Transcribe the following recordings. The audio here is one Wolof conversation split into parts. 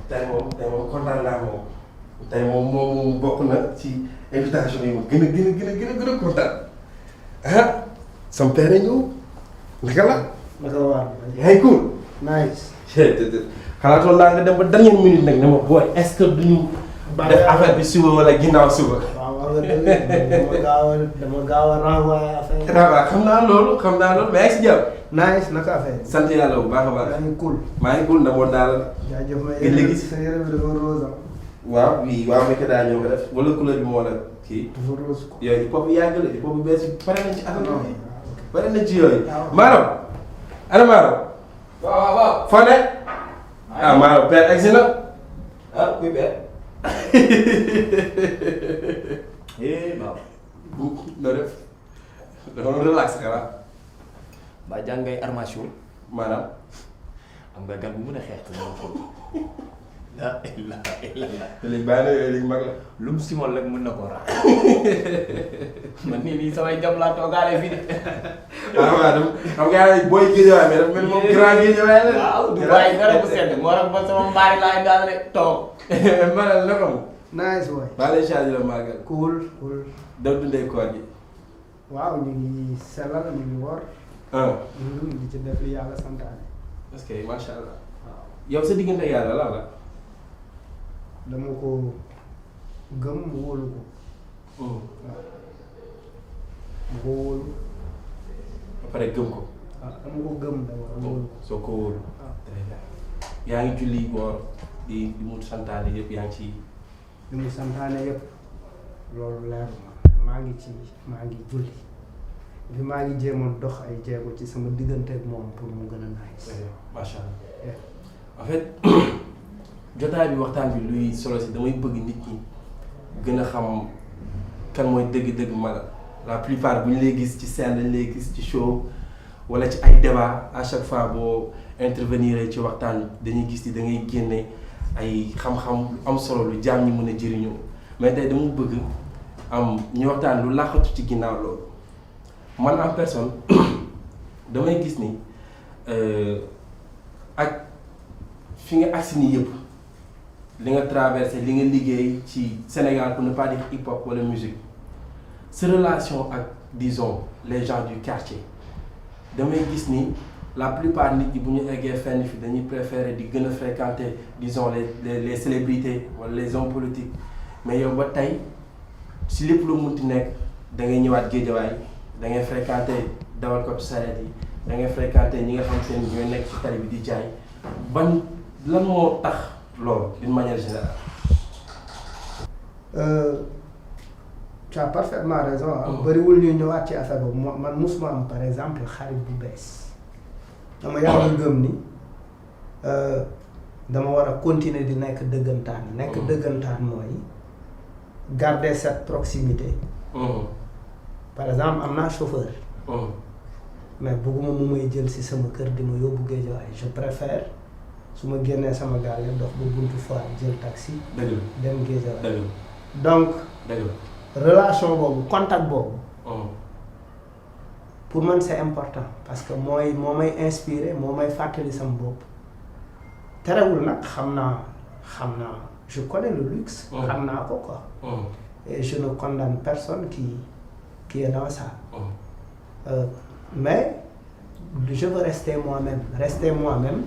tey moom kontaan naa moom tey moom bokk na ci invitation yi ma gën a kontaan ah sama père ñëw naka la. naka la waar. yaa ngi cool. nice. xalaatoon naa nga dem ba dernière minute nag ne ma booy est-ce que duñu def affaire bi suba wala ginnaaw suba. waaw wax nga dëgg dama gaaw a renvoyer affaire. waaw xam naa loolu mais yaa ngi si jàmm. nice naka affaire. sant yàlla bu baax a baax. yaa ngi cool. maa ngi cool ndax daal. jaajëf ma léegi sa yére bi dafa rose am. waaw oui waaw mais que daa ñëw ko def wala couleur bi moo la kii. dafa rose ko. yooyu hip hop yàgg la hip hop bu bees bi pare nañ ci affaire yi. pare nañ ci yooyu. Maram. ana Maram. waaw. foo ne. ah Maram père egsi na. ah kuy père. waaw. noo def. dafa doon relax xanaa. ba jàng ngay armation. maanaam. am nga gan bu mën a xeex te moom foofu. la ilaha illallah. léegi bàyyi na yooyu léegi mag la. lu mu simol rek mën na koo rax. man nii samay jam laa toogaale fii de. waaw xam nga booy géejewaay mais dafa mel ni moom grand géejewaay la. waaw du bàyyi dara bu sedd moo tax ba sama mbaari laay daal rek toog. Malal naka mu. nice boy. baa lay chargé la màggal. cool. daw dundee koor gi. waaw ñu ngi sellal ñu ngi wor. ñu ngi ci def li yàlla santaane. parce que macha allah. waaw yow sa diggante yàlla la la. dama ko gëm wóolu ko. waaw mu ko wóolu. ba pare gëm ko. ah dama ko gëm dama wóolu ko. soo ko wóolu. waaw très bien. yaa ngi julli woor di mu santaane yëpp yaa ngi ci. li mu santaane yëpp loolu leer maa ngi julli bi maa ngi jéem a dox ay jéego ci sama diggante ak moom pour mu gën a nice. macha allah. en fait jotaay bi waxtaan bi luy solo si damay bëgg nit ñi gën a xam kan mooy dëgg-dëgg Malal. la plupart bu ñu lay gis ci scène dañ lay gis ci show wala ci ay débat à chaque fois boo intervenir ci waxtaan dañuy gis ni da ngay génne ay xam-xam am solo lu jaam ñi mën a jëriñoo mais tey dama bëgg am ñu waxtaan lu làqatu ci ginnaaw loolu man en personne damay gis ni ak fi nga agsi nii yëpp li nga traversé li nga liggéey ci Sénégal pour ne pas dire hip hop wala musique sa relation ak disons les gens du quartier damay gis ni la plupart nit ñi bu ñu eggee fenn fi dañuy préférer di gën a fréquenter disons les célébrités wala les hommes politiques mais yow ba tey si lépp lu munti nekk da ngay ñëwaat géejawaay da ngay fréquenter dawalkatu sareet yi da ngay fréquenter ñi nga xam te ne ñooy nekk ci tali bi di jaay ban lan moo tax loolu d'une manière générale. Tu as parfaitement raison. bëriwul ñu ñëwaat ci affaire boobu man musuma am par exemple xarit bu bees. dama yàlla gëm ni dama war a continuer di nekk dëggantaan. nekk dëggantaan mooy garder cette proximité. par exemple am naa chauffeur. mais bëgguma mu may jël si sama kër di ma yóbbu Géejawaay je préfère su ma génnee sama gaal yi dox ba buntu foire jël taxi. dëgg la dem Géejawaay. dëgg la donc. dëgg la relation boobu contact boobu. pour man c'est important parce que moo may inspiré moo may fàttali sama bopp terewul nag xam naa je connais le luxe. xam naa ko quoi. et je ne condamne personne qui est dans ça. Mais je veux rester moi-même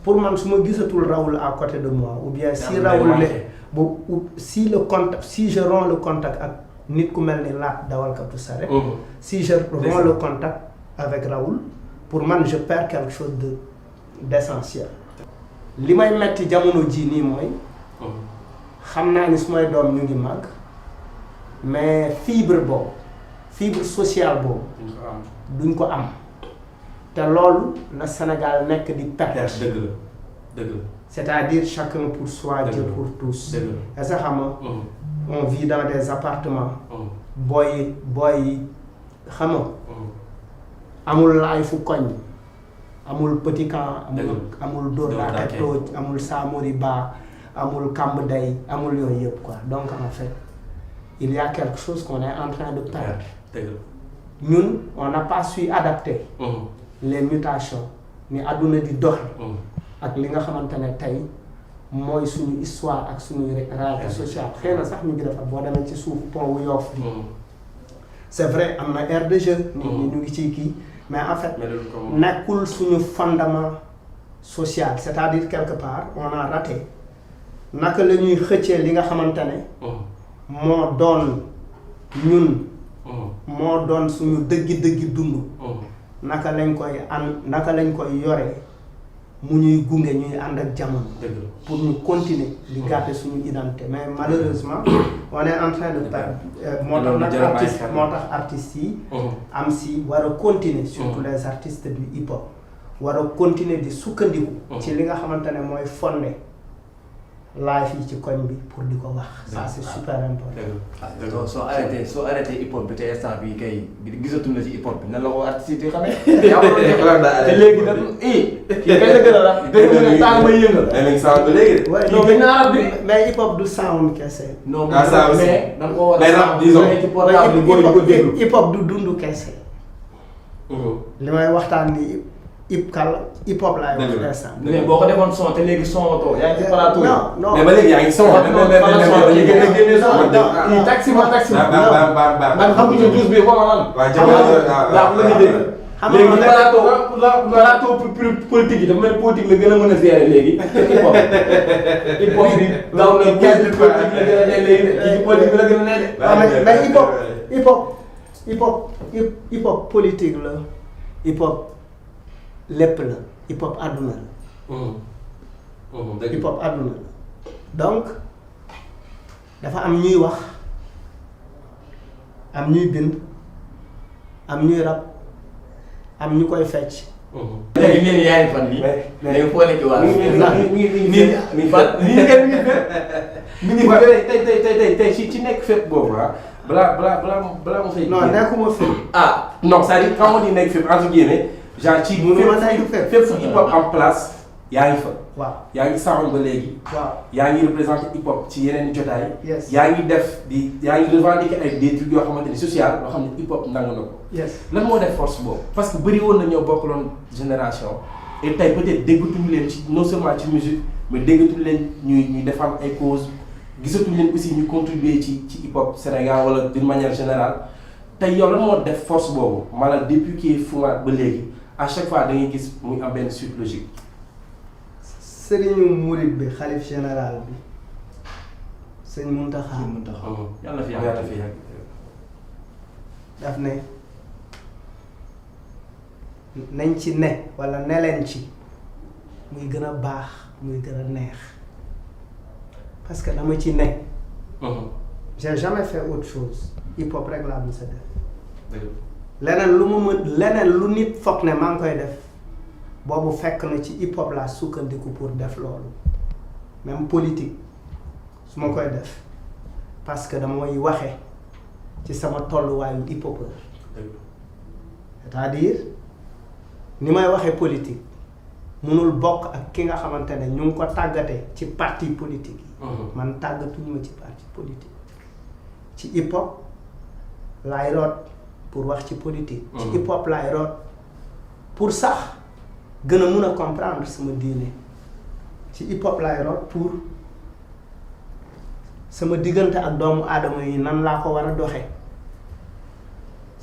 pour man su ma gisatul Raoul à côté de moi ou bien si Raoul si je romps le contact ak nit ku mel ni Laat dawalkatu saret si je romps le contact avec Raoul pour man je perds quelque chose d'essentiel. li may metti jamono ji nii mooy xam naa ni su may doom ñu ngi màgg mais fibre sociale boobu duñ ko am te loolu la Sénégal nekk di perte. dëgg la c'est-à-dire chacun pour soi Dieu pour tous. est-ce que xam nga on vit dans des appartements. booy xam nga amul laay fu koñ amul petit camp amul dóor laake tooj amul saamori ba amul kamb day amul yooyu yëpp quoi donc en fait il y a quelque chose qu'on est en train de perdre. ñun on n'a pas su adapter les mutations ni àdduna di dox ak li nga xamante ne tey mooy suñu histoire ak suñu réalité sociale xëy na sax ñu ngi defar boo demee ci suuf pont wu Yoff bi c'est vrai am na aire de jeu nit ñi ñu ngi ciy kii mais en fait nekkul suñu fondement social c'est-à-dire quelque part on a raté naka la ñuy xëccee li nga xamante ne moo doon ñun moo doon suñu dëggi dund naka lañ koy yoree mu ñuy gunge ñuy ànd ak jamono pour ñu continuer di garder suñu identité mais malheureusement on est en train de perdre moo tax artistes yi am si war a continuer surtout les artistes du hip hop war a continuer di sukkandiku ci li nga xamante ne mooy fondé live yi ci koñ bi pour di ko wax ça c'est super important soo arrêté hip hop bi te instant bi kay gisatul na ci hip hop bi nan la ko artiste yi xamee te léegi da kii kay la gën a la dégg nga temps may yëngal sound bi léegi de mais hip hop du sound kese non mais da nga ko war a disons ci portable bi booy di ko déglu hip hop du dund kese li may waxtaan ni hip hop laay wax instant. mais boo ko defoon son te léegi son too yaa ngi ci plateau. non mais ba léegi yaa ngi son. dañuy gën a génne son. taxi man xam nga ci douze bi xaw ma lan. waaw la ñu dégg. léegi plateau politique yi dafa mel politique la gën a mën a gérer léegi. hip hop bi daw na politique la gën a ne léegi politique bi la gën a ne de. mais hip hop politique la hip hop. lépp la hip hop àdduna la. hip hop àdduna la donc dafa am ñuy wax am ñuy bind am ñuy rap am ñu koy fecc. léegi nee yaa ngi fan nii. léegi foo nekk waa. mi ngi tey ci nekk fépp boobu balaa mu fay. non nekkuma fépp. ah non c'est-à-dire quand on dit nekk fépp entre guillemets. genre ci fépp fu hip hop en place yaa ngi fa. waaw yaa ngi sound ba léegi. waaw yaa ngi représenté hip hop ci yeneen jotaay. yes yaa ngi def yaa ngi revendiquer ay des trucs yoo xamante ni social loo xam ne hip hop nangu na ko. yes lan moo def force boobu parce que bëri woon na ñoo bokkaloon génération et tey peut-être déggatuñu leen ci non seulement ci musique mais déggatuñu leen ñuy défendre ay causes gisatuñu leen aussi ñu contribuer ci hip hop Sénégal wala d'une manière générale tey yow lan moo def force boobu maanaam depuis kii Foumaat ba léegi. à chaque fois da ngay gis muy am benn suite logique. sëriñu murid bi xalif général bi sëñ Muntaxa. yàlla na fi yàgg daf ne nañ ci ne wala ne leen ci muy gën a baax muy gën a neex parce que dama ci ne. j'ai jamais fait autre chose hip hop rek laa mës a def. leneen lu mu mën leneen lu nit foog ne maa ngi koy def boobu fekk na ci hip hop laa sukkandiku pour def loolu même politique su ma koy def parce que damay waxe ci sama tolluwaayu hip hopeur c'est-à-dire ni may waxee politique mënul bokk ak ki nga xamante ne ñu ngi ko tàggatee ci parti politique yi. man tàggatuñu ma ci parti politique ci hip hop laay root pour wax ci politique. ci hip hop laay root pour sax gën a mun a comprendre sama diine ci hip hop laay root pour sama diggante ak doomu aadama yi nan laa ko war a doxee.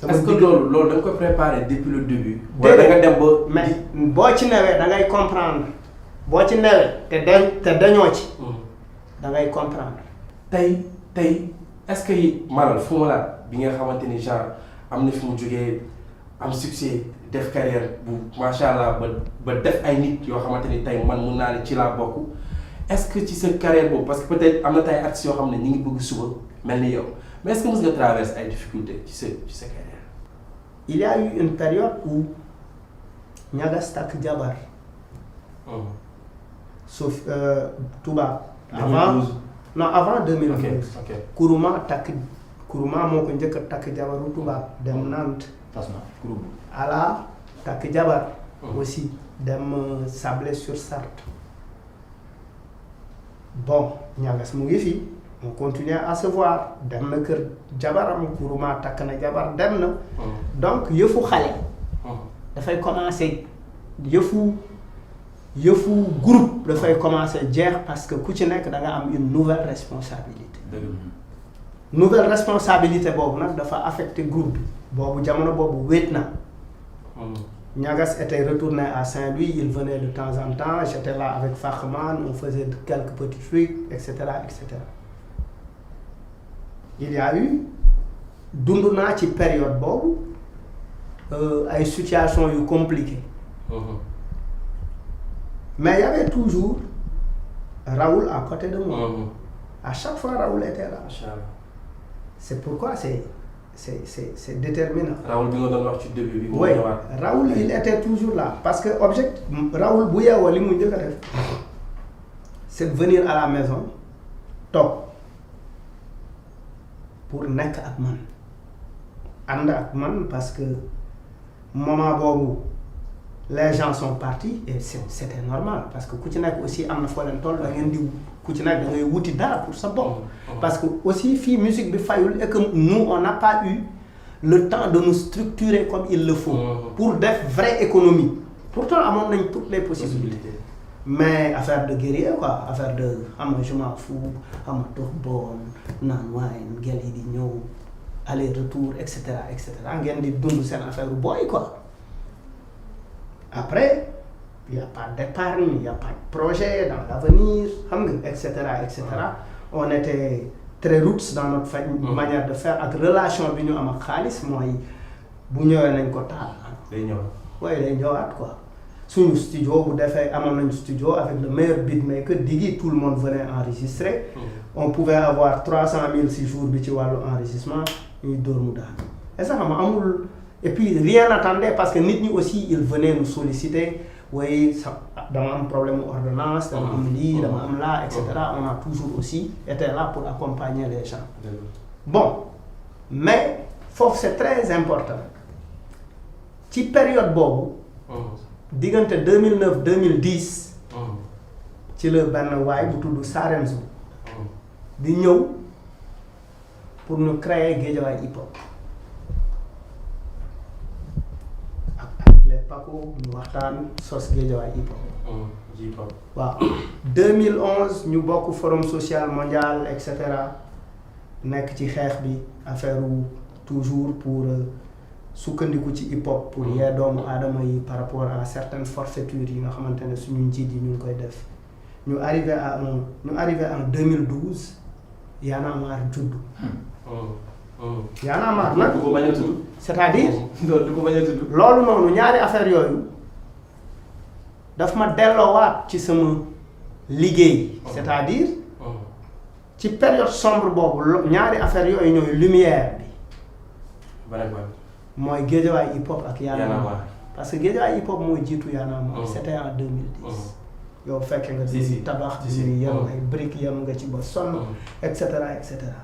est-ce que loolu da nga ko préparé depuis le début. wala da nga dem ba. mais boo ci newee da ngay comprendre boo ci newee te dañoo ci. da ngay comprendre. tey est-ce que Malal fu Malal bi nga xamante ni genre. am na fi mu jógee am succès def carrière bu macha allah ba def ay nit yoo xamante ni tey man mun naa ne ci laa bokk est-ce que ci sa carrière boobu parce que peut-être am na tey artistes yoo xam ne ñi ngi bëgg suba mel ni yow mais est-ce que mës nga traverser ay difficultés ci sa carrière. il y a eu une période où ñagas takk jabar. sauf tubaab. avant 2012. ok Kuruma moo ko njëkk a takk jabaru tubaab dem Nantes. Kuruma. ala takk jabar. aussi dem Sablé-sur-Sarthe. bon ñagas mu ngi fi on continue à se voir dem na kër jabaram Kuruma takk na jabar dem na. donc yëfu xale. dafay commencer yëfu yëfu groupe dafay commencer jeex parce que ku ci nekk da nga am une nouvelle responsabilité. Nouvelle responsabilité boobu nag dafa affecté groupe bi boobu jamono boobu wéet na. Niagas était retourné à Saint-Louis, il venait de temps en temps, j'étais là avec Fakhman, on faisait quelques petits trucs, etc., etc. Il y a eu dund naa ci période boobu ay situation yu compliquées. Mais il y avait toujours Raoul à côté de moi. À chaque fois Raoul était là. C'est pourquoi c'est déterminant. Raoul bi nga doon wax ci début bi. Oui, Raoul il était toujours là parce que objectif Raoul bu yeewoo li mu njëkk a def c'est de venir à la maison toog pour nekk ak man ànd ak man parce que moment boobu les gens sont partis et c'était normal parce que ku ci nekk aussi am na foo leen toll da ngeen di ku ci nekk da ngay wuti dara pour sa bopp. Parce que aussi fii musique bi fayul et que nous on n'a pas eu le temps de nous structurer comme il le faut. Pour def vraie économie. Pourtant amoon nañ toutes les possibilités. Mais affaire de guerrier quoi, affaire de xam nga je m'en fous, xam nga tox bon naan wine gel yi di ñëw aller retour et cetera ngeen di dund seen affaire boy quoi. Après il y a pas d'épargne, il y a pas de projet dans l'avenir xam nga et cetera. On était très roots dans notre manière de faire ak relation bi ñu am ak xaalis mooy bu ñëwee nañ ko taal. day ñëw. Oui day ñëwaat quoi. Suñu studio bu defee amoon nañu studio avec le meilleur beatmaker Diggy, tout le monde venait enregistrer. On pouvait avoir 300 000 si jour bi ci wàllu enregistrement ñuy dóor mu daal. Et ça xam amul et puis rien n'attendait parce que nit ñi aussi ils venaient nous solliciter. Oui, dama am problème ordonnance, dama am lii, dama am là, etc. On a toujours aussi été là pour accompagner les gens. Bon, mais foofu c'est très important. Ci période boobu. diggante 2009-2010. ci la benn waay bu tudd Sarenzo. di ñëw pour ñu créer Guédiawaye hip hop. Les Paco ñu waxtaan sos Guédiawaye hip hop. waaw 2011 ñu bokk forum social mondial et cetera nekk ci xeex bi affaire toujours pour sukkandiku ci hip hop pour yee doomu aadama yi par rapport à certaines forfaitures yi nga xamante ne suñu njiit yi ñu ngi koy def ñu arrivé en 2012 Y'en a marre judd. Y'en a marre nag du ko bañ a tudd. c'est-à-dire. loolu du ko bañ a tudd. loolu noonu ñaari affaire yooyu daf ma delloowaat ci sama liggéey. c'est-à-dire ci période sombre boobu ñaari affaire yooyu ñooy lumière bi. mooy Guédiawaye hip hop ak Y'en a marre. parce que Guédiawaye hip hop mooy jiitu Y'en a marre. c'était en 2010. yow fekke nga di tabax di yenu ay briques yenu nga ci ba sonn et cetera et cetera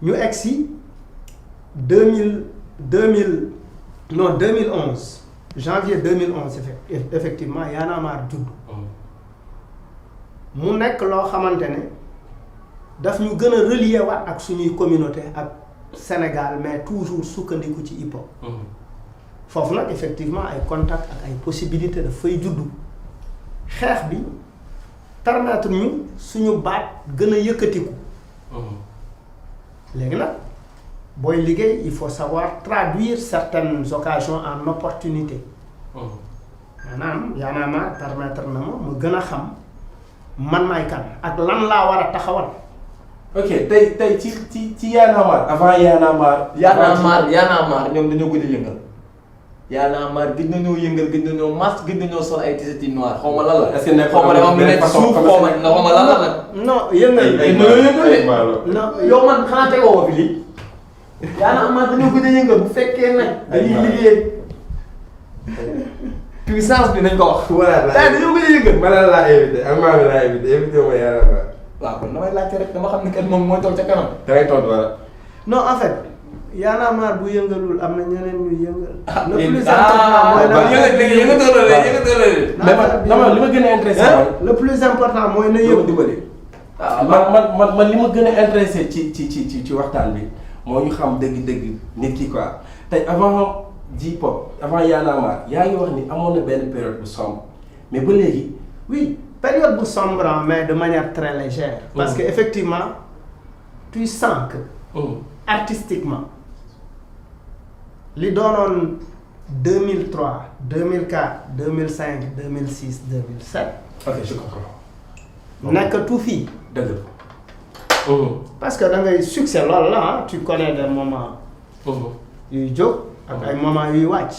ñu egg si 2011 janvier 2011 effectivement Y'en a marre judd mu nekk loo xamante ne daf ñu gën a relier waat ak suñuy communauté ak Sénégal mais toujours sukkandiku ci hip hop foofu nag effectivement ay contact ak ay possibilités daf fay juddu xeex bi permettre ñu suñu baat gën a yëkkatiku. léegi nag booy liggéey il faut savoir traduire certaines occasions en opportunités. maanaam Y'en a marre permettre na ma gën a xam man maay kan ak lan laa war a taxawal. ok tey ci Y'en a marre avant Y'en a marre. Y'en a marre ñoom dañoo gën a yëngal. Y'en a marre gëj nañoo yëngal gëj nañoo masque gëj nañoo sol ay t-shirt noir xaw ma lan la. est-ce que nekk xaw ma dafa am lu nekk suuf xaw ma lan la nag. non yëngal. non yow man xanaa tegoo ko fi lii. Y'en a marre dañoo gën a yëngal bu fekkee nag dañuy liggéey. puissance bi nañ ko wax. voilà dañoo gën a yëngal. Malal laa invité ak maa ngi laa invité ma Y'en a marre. waaw kon damay laajte rek dama xam ni kat moom mooy toog ca kanam. da ngay tontu wala. non en fait. Y'en a marre bu yëngalul am na ñeneen ñuy yëngal. le plus important mooy li ma gën a intéressé le plus important mooy na yëngu dimbali. man li ma gën a intéressé ci waxtaan bi moo ñu xam dëgg-dëgg nit ki quoi tey avant hip hop avant Y'en a marre yaa ngi wax ni amoon na benn période bu sombre mais ba léegi. oui période bu sombre mais de manière très légère. parce que effectivement tu sens que. artistiquement li doonoon 2003 2004 2005 2006 2007. ok je comprends. nekkatu fii. dëgg la. parce que da ngay succès loolu la tu connais des moments. yuy jóg ak ay moments yuy wàcc.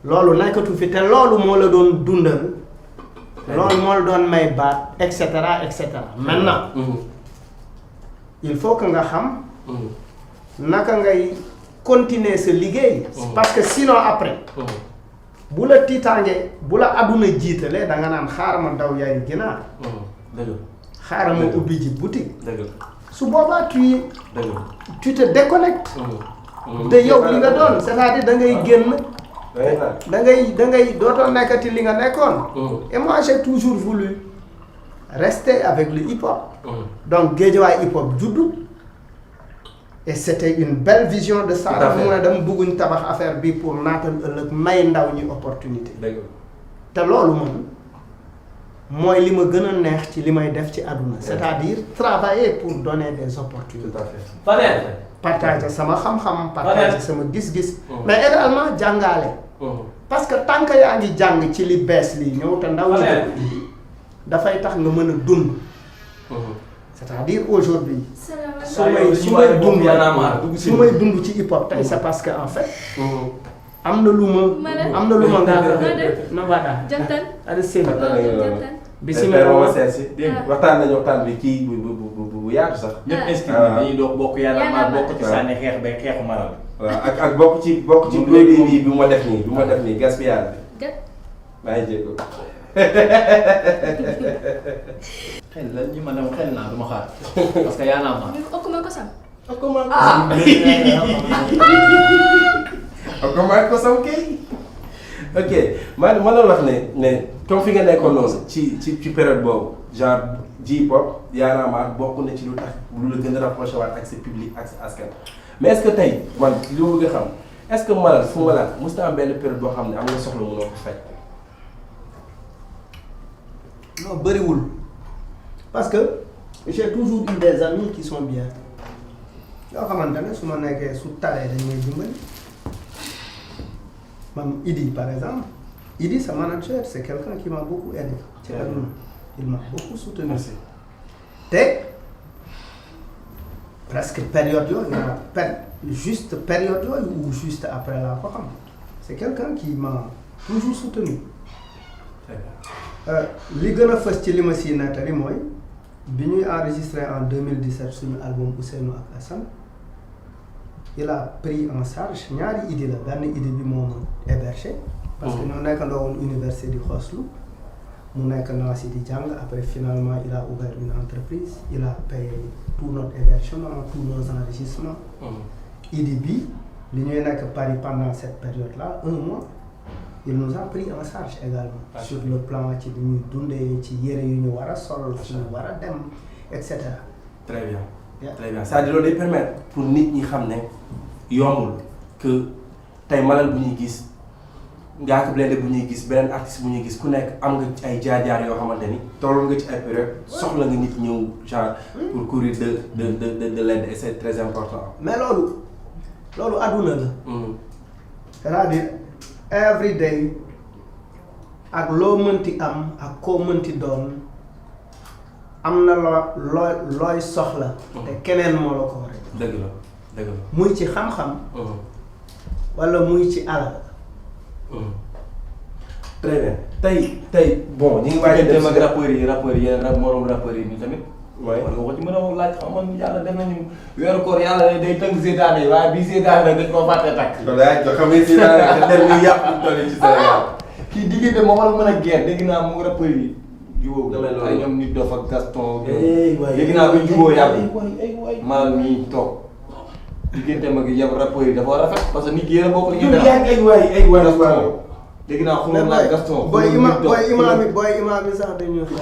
loolu nekkatu fi te loolu moo la doon dundal. loolu moo la doon may baat et cetera et cetera maintenant. il faut que nga xam. naka ngay continuer sa liggéey. parce que sinon après. bu la tiitaange bu la àdduna jiitalee da nga naan xaaral ma daw yaay ginaar. dëgg xaaral ma ubbi ji boutique. dëgg su boobaa tu te déconnectes. de yow li nga doon c'est-à-dire da ngay génn. da ngay dootoo nekkati li nga nekkoon. et moi j'ai toujours voulu rester avec le hip-hop. donc Guédiawaye hip-hop juddu. et c'était une belle vision de ça. mu ne dama bëgguñ tabax affaire bi pour naatal ëllëg may ndaw ñi opportunité. te loolu moom mooy li ma gën a neex ci li may def ci àdduna. c'est-à-dire travailler pour donner des opportunités. tout à fait. partager sama xam-xam. partager sama gis-gis. mais également jàngale. parce que tant que yaa ngi jàng ci li bees lii ñëw te ndaw ñi dafay tax nga mën a dund. c'est-à-dire aujourd'hui su may dund ci hip hop tey c'est parce que en fait am na lu ma nga na wada jantan ada seen bismillah waxtaan nañu waxtaan bi kii bu yaatu sax ñëpp inscrit dañuy doog bokk yàlla ma bokk ci sànni xeex bay xeexu maral waaw ak bokk ci produit bi ma def nii gaspillage bi maa ngi jéego xel la ñi ma dem xel naa du ma xaar parce que yaa naa ma okkuma ko sam okkuma ko sam kay ok ma la wax ne comme fi nga nekkoon noonu ci période boobu genre J-pop yaa naa ma bokk na ci lu tax lu la gën a rapproché waat ak sa public ak sa askan mais est-ce que tey man li ma bëgg a xam est-ce que Malal fu Malal mos na am benn période boo xam ne am nga soxla mënoo ko faj. non bëriwul parce que j'ai toujours eu des amis qui sont bien yoo xamante ne su ma nekkee su taree dañ may dimbali mam Idi par exemple Idi sa manager c'est quelqu'un qui m'a beaucoup aidé ci àdduna il m'a beaucoup soutenu te presque période yooyu juste période yooyu ou juste après la ko xam c'est quelqu'un qui m'a toujours soutenu li gën a fës ci li ma si nettali mooy bi ñuy enregistré en 2017 suñu album Ousseynou ak Assane il a pris en charge ñaari idée la benn idée bi moo ma hébergé parce que ñoo nekkandoo woon université di xoslu mu nekk naa si di jàng après finalement il a ouvert une entreprise il a payé tout notre hébergement tous nos enregistrements idée bi li ñuy nekk Paris pendant cette période là 1 mois il nous a pris en charge également sur le plan ci li ñuy dundee ci yére yu ñu war a sol fu ñu war a dem et cetera. très bien très bien c'est-à-dire loolu day permettre pour nit ñi xam ne yombul que tey Malal bu ñuy gis Ngaaka Blindé bu ñuy gis beneen artiste bu ñuy gis ku nekk am nga ay jaar-jaar yoo xamante ni tollu nga ci ay période soxla nga nit ñëw genre pour courir de l'aide et c'est très important. mais loolu àdduna la. c'est-à-dire every day ak loo mënti am ak koo mënti doon am na looy soxla. te keneen moo la ko war a dëgg la muy ci xam-xam. wala muy ci alal. très bien tey bon ñu ngi waaj a dem ak rappeurs yi morom rappeurs yi tamit. waaye war nga ko ci mën a laaj xam nga yàlla def nañu weeru koor yàlla ne day tënk seetaan yi waaye bii seetaan nag dañ koo fàtte takk. loolu yaa ngi xam ne seetaan nag der bi yàq ñu toll ci Sénégal. kii diggante moo war a mën a guerre dégg naa mu rappeurs yi. jubóo ay ñoom nit dof ak Gaston. dégg naa ko jubóo yàlla. Malal mii toog. diggante mag yab rappeurs yi dafa war a rafet parce que nit ki yéen a bokk li ñuy def. ay waay dégg naa xulóom naa Gaston. booy imaam yi sax dañuy xeex.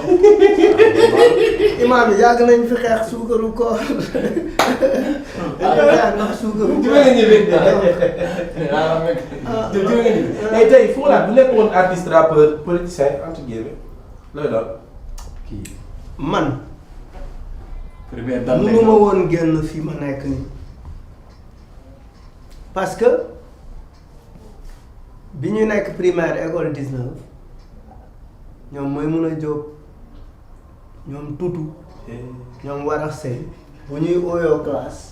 maam yi yàgg nañ fi xeex suukaru koor ndax suukaru tu nga ñëwee tey Fula bu nekkoon artiste rappeur politicien entre guillemets looy doon kii man première dame mënuma woon génn fi ma nekk nii parce que bi ñu nekk primaire école 19 ñoom mooy mun a jóg ñoom tutu ñoom war a sëy bu ñuy ooyoo classe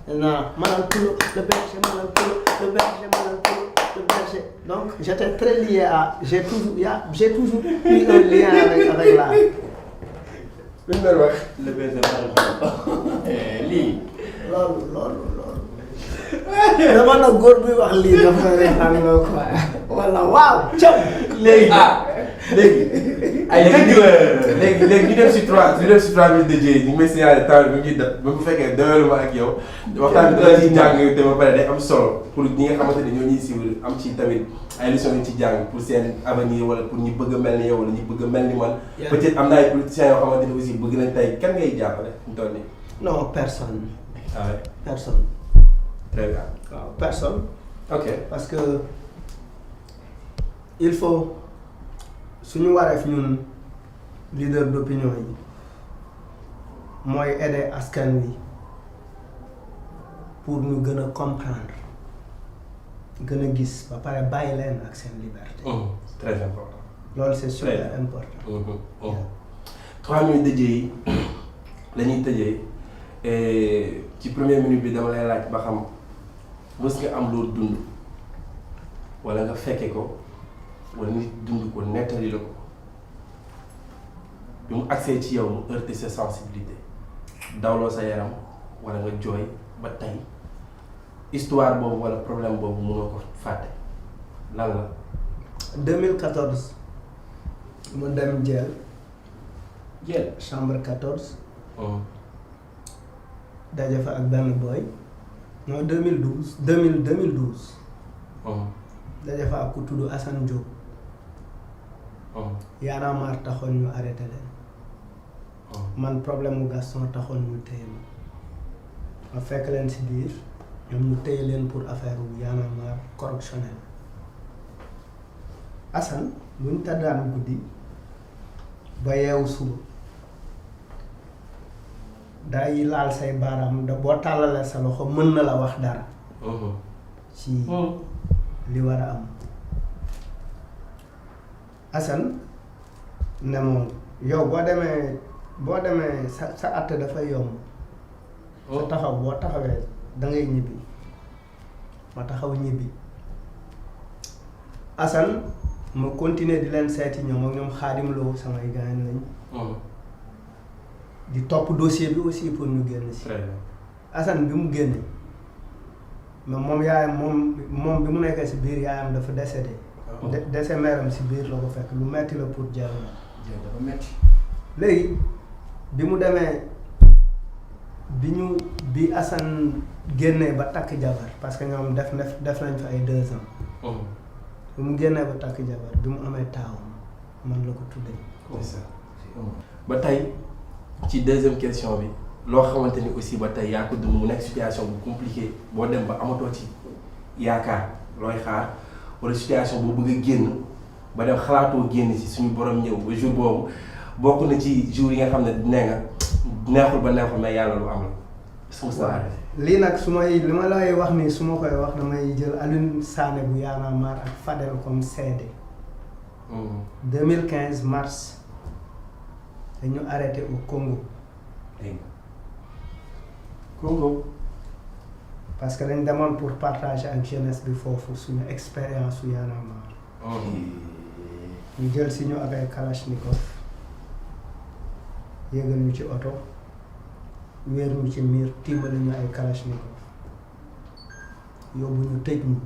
non malal tulo le berger malal tulo le berger malal tulo le berger donc j'étais très lié à j'ai toujours eu un lien avec la lu ñu wax le berger malal lii loolu dama na góor buy wax lii dafa reetaan nga quoi wala waaw cam léegi léegi ay léegi ñu dem si 3 minutes de jeu ñu may signaler temps bi ngi def ba bu fekkee doyalu ma ak yow waxtaan bi dina ci jàng te ba pare day am solo pour ñi nga xamante ne ñoo ñuy suivre am ci tamit ay leçons yu ci jàng pour seen avenir wala pour ñu bëgg a mel ni yow wala ñu bëgg a mel ni man peut-être am na ay politiciens yoo xamante ne aussi bëgg nañ tey kan ngay jàppale ñu toll nii non personne ah ouais personne très bien waaw personne ok parce que il faut suñu wareef ñun leader d'opinion yi mooy aider askan wi pour ñu gën a comprendre gën a gis ba pare bàyyi leen ak seen liberté. très important. loolu c'est super important. 3 minutes de jeu yi la ñuy tëjee ci première minute bi dama lay laaj ba xam mës nga am loolu dund wala nga fekke ko wala nit dund ko nettali la ko bi mu accès ci yow mu heurter sa sensibilité dawloo sa yaram wala nga jooy ba tey histoire boobu wala problème boobu mënoo ko fàtte lan la. 2014 mu dem jël jël chambre 14. daje fa ak benn boy non 2012 2012. daje fa ak ku tudd Assane Diop. Y'en a marre taxoon ñu arrêté leen. man problème mu Gaston taxoon ñu téye ma fekk leen si biir ñoom ñu téye leen pour affaire wu Y'en a marre correctionnel. Assane bu ñu tàddaan guddi ba yeewu suba day laal say baaraam da boo tàllalee sa loxo mën na la wax dara. ci li war a am. Assane ne moom yow boo demee sa àtte dafay yomb. sa taxaw boo taxawee da ngay ñibbi ma taxaw ñibbi. Assane ma continuer di leen seeti ñoom ak ñoom Xaadim Lo samay gaañ lañ. di topp dossier bi aussi pour ñu génn si. Assane bi mu génne mais moom yaayam moom bi mu nekkee si biir yaayam dafa décédé. décès meeram si biir la ko fekk lu metti la pour jël dafa metti. léegi bi mu demee bi Assane génnee ba takk jabar parce que ñoom def nañ fa ay 2 ans. bi mu génnee ba takk jabar bi mu amee taawam man la ko tuddee. ba tey ci deuxième question bi loo xamante ni aussi ba tey yaa ko dund mu nekk situation bu compliquée boo dem ba amatoo ci yaakaar looy xaar wala situation boo bëgg a génn ba dem xalaatoo génn ci suñu borom ñëw ba jour boobu bokk na ci jour yi nga xam ne nee nga neexul ba neexul mais yàlla lu am la. lii nag li ma lay wax nii su ma koy wax damay jël Alioune Sané bu Y'en a marre ak Fadel comme seede. 2015 mars dañu arrêté au Congo. Congo. parce que dañ demoon pour partager ak jeunesse bi foofu suñu expérience su Y'en a marre. ñu jël si ñu avec Kalachnikov yéegal ñu ci oto wéer ñu ci miir tiimale ñu ay Kalachnikov yóbbu ñu tëj ñu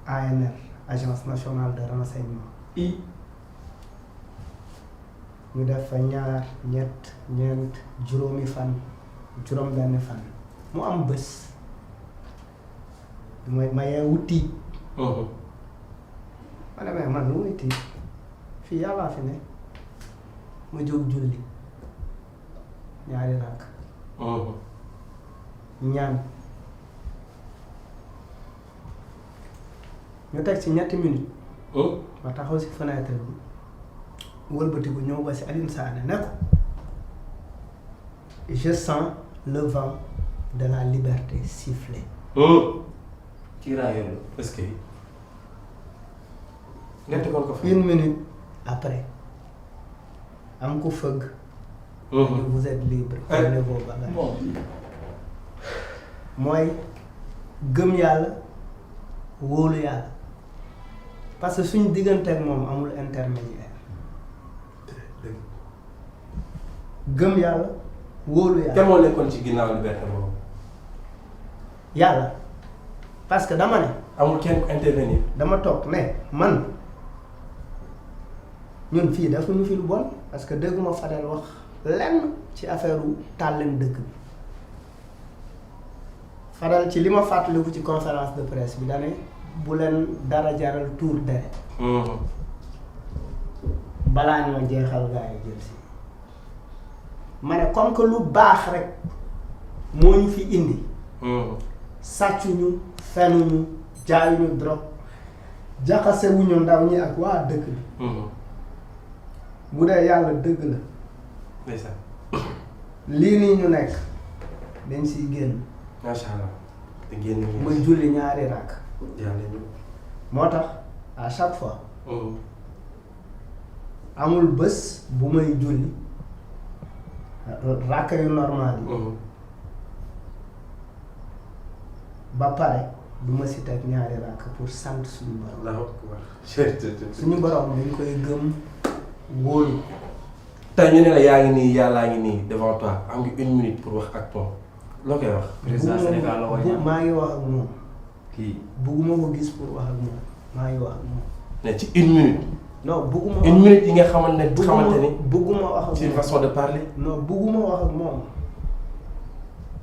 ANR agence nationale de renseignement. ñu def fa ñaar ñett ñeent juróom benn fan mu am bés ma yeewu tiit. ma ne man lu muy tiit fii yàllaa fi ne ma jóg julli ñaari raak ñaan ñu teg ci ñetti minutes ma taxaw si fenêtre bi wëlbatiku ñëw ba si Alioune Sané ne ko je sens le vent de la liberté siffler. kii raa yor la est-ce que nga tegoon ko fa. une minute après am ko fëgg. vous êtes libre. prenez vos bagages. mooy gëm yàlla wóolu yàlla parce que suñ diggante ak moom amul intermédiaire. gëm yàlla wóolu yàlla. te moo nekkoon ci ginnaaw liberté boobu. yàlla parce que dama ne. amul kenn ku intervenir. dama toog ne man ñun fii defuñu fi lu bon parce que dégguma Fadel wax lenn ci affaire taal leen dëkk bi Fadel ci li ma fàttaliku ci conférence de presse bi dane bu leen dara jaral tuur deret balaa ñoo jeexal gaa yi jël si ma ne comme que lu baax rek moo ñu fi indi sàccuñu fenuñu jaayuñu drogue jaxasewuñu ndaw ñi ak waa dëkk bi bu dee yàlla dëgg la ndeysaan lii nii ñu nekk dañ siy génn macha allah te génn muy julli ñaari rakk yàlla ñu moo tax à chaque fois amul bés bu may julli rakk yu normal yi ba pare du ma si teg ñaari rakk pour sant suñu borom suñu borom dañ koy gëm wóolu tey ñu ne la yaa ngi nii yàllaa ngi nii devant toi am ngi une minute pour wax ak moom loo koy wax. président Sénégal la koy ñaan maa ngi wax ak moom kii bugguma ko gis pour wax ak moom maa ngi wax ak moom. ne ci une minute. non bugguma une minute yi nga xamante ne bugguma wax ak moom c'est une façon de parler. non bugguma wax ak moom.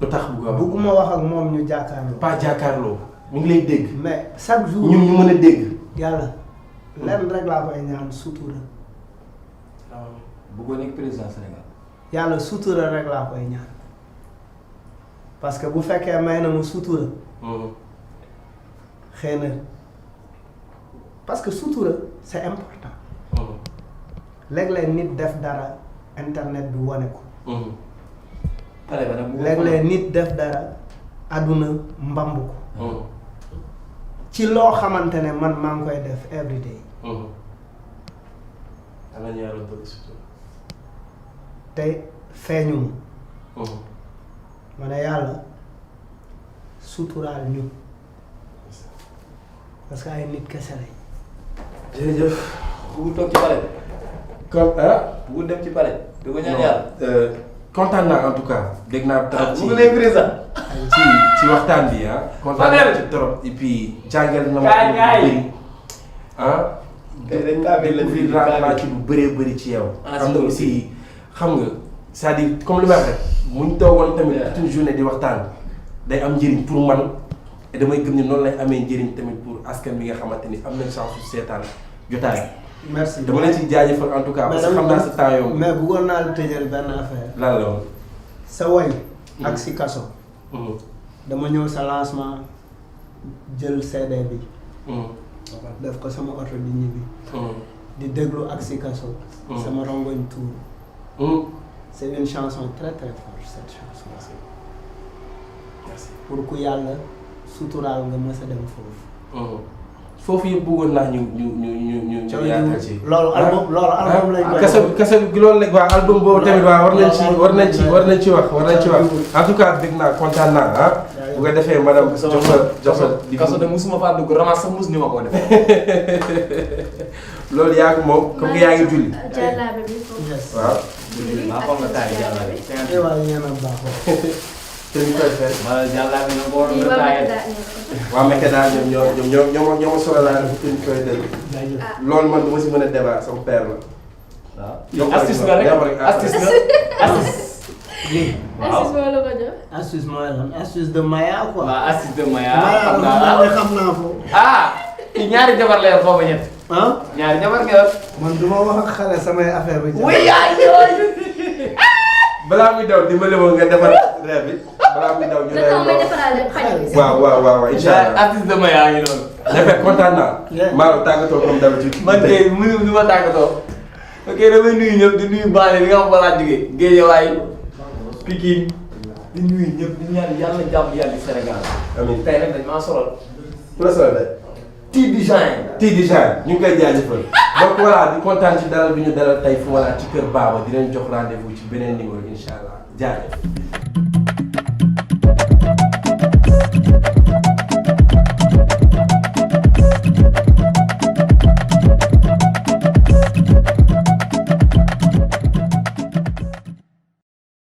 lu tax bugguma wax ak moom ñu jàkkaarloo. pas jàkkaarloo mu ngi lay dégg. mais chaque jour ñun ñu mën a dégg. yàlla lenn rek laa koy ñaan sutura. bëggoon nekk président Sénégal. yàlla sutura rek laa koy ñaan parce que bu fekkee may na mu sutura. xëy na parce que sutura c'est important. léeg-léeg nit def dara internet bi wane ko. léeg-léeg nit def dara àdduna mbamb ko. ci loo xamante ne man maa ngi koy def every day. te feeñu ma ne yàlla suturaal ñu parce que ay nit kese lañ. jërëjëf. bu toog ci palais. comme bu dem ci palais. du ko ñaan yàlla. kontaan naa en tout cas. dégg naa trop bu nekk président. ci waxtaan bi ah. kontaan naa ci trop et puis jàngal na ma. bëri ah. dañ kaa mel la ci lu bëree bëri ci yow. xam nga aussi xam nga c'est-à-dire comme li may wax rek muñ toogoon tamit toute une journée di waxtaan day am njëriñ pour man et damay gëm ni noonu lay amee njëriñ tamit pour askan bi nga xamante ni am nañ chance su seetaan jotaay. merci dama leen ci jaajëfal en tout cas parce que xam naa sa temps yow. mais bëggoon naa la tëjal benn affaire. lan la woon. sa way ak si kaso. dama ñëw sa lancement jël CD bi. def ko sama oto di ñibbi. di déglu ak si kaso. sama rongoñ tuur. c'est une chanson très très forte cette chanson. merci. pour ku yàlla suturaal nga mës a dem foofu. foofu yëpp bëggoon naa ñu yaatal ci. loolu album lañ koy kese bi loolu la waaw album boobu tamit waaw war nañ ci wax en tout cas dégg naa kontaan naa ah. bu ko defee madame jox sa kaso de musuma faa dugg ramas sax mus ni ma koo def. loolu yaa ngi moom comme que yaa ngi julli. jàllaabe bi foofu. waaw. maa foog nga taay jàllaabe. waaw yéen a baaxoo. te ñu koy fay. wala jàllaabe na ko waroon nga taayee. waaw mais daal ñoo ma solo laa def te ñu koy déglu. loolu man du ma si mën a débat sama père la. waaw yow astuce nga rek astuce nga astuce. lii astuce moo la ko jox. astuce mooy lan astuce de Maya quoi. waaw astuce de Maya. xam naa ko. kii ñaari jabar la yor xaw ma ñett. ñaari jabar nga yor. man du ma wax ak xale samay affaire bi. wuy yaay yooyu. balaa muy daw dimbali ma nga defar reer bi balaa muy daw ñu Le temps may defaraat lépp xaj. waaw incha allah artiste de yaa ngi noonu. defet kontaan naa. maa ngi tàggatoo comme d'habitude. man tey mënu ma tàggatoo. ok damay nuyu ñëpp di nuyu baale bi nga xam balaa jógee Guédiawaye Pikine di nuyu ñëpp di ñaan yàlla jàmm yàlla Sénégal. amiin tey nag dañ maa solal. ku la solal de. Tii di Jean ñu ngi koy jaajëfal donc voilà di kontaan ci dalal bi ñu dalal tey fu voilà ci kër Baba di leen jox rendez-vous ci beneen numéro incha allah jaajëf.